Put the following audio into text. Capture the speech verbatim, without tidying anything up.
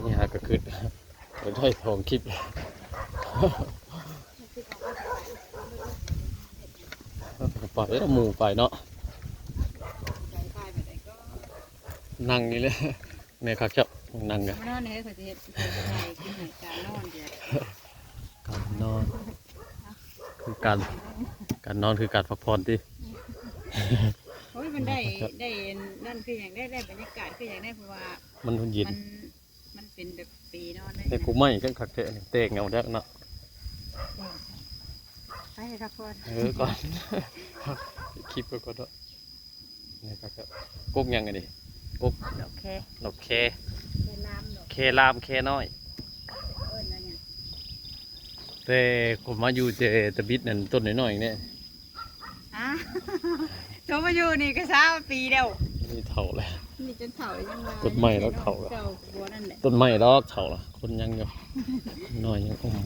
นี่ฮะก็คือได้สองคลิป ไปแล้วหมู่ไปเนาะ นั่งนี่เลย แม่คักเจ้านั่งกัน มานอนในเฮ้ยเขาจะเห็ดเขาจะไงกินไหนการนอนเดียว การนอน คือการการนอนคือการพักผ่อนที่ โอ้ยมันได้ได้นั่นคืออย่างได้ได้บรรยากาศคืออย่างได้เพราะว่า มันเย็น มันมันเป็นแบบปีนอนได้ ในกูไม่กันคักแท้นี่แตกเงาแดกเนาะ ไปครับพ่อ เออก่อน คลิปไปก่อนเนาะนี่ครับกกยังไงดิกก โอเค ดอกแค เวลามดอก แคลามแคน้อย เอิ้นอะไรเนี่ย แต่ผมมาอยู่เจตะบิดนั่นต้นน้อยๆเนี่ย อ่ะโทรมาอยู่นี่ก็เช้าปีเดียว นี่เฒ่าแล้ว นี่จนเฒ่ายังมา ต้นไม้แล้วเฒ่าแล้ว เจ้าบัวนั่นแหละ ต้นไม้แล้วเฒ่าละคนยังอยู่น้อยยังอม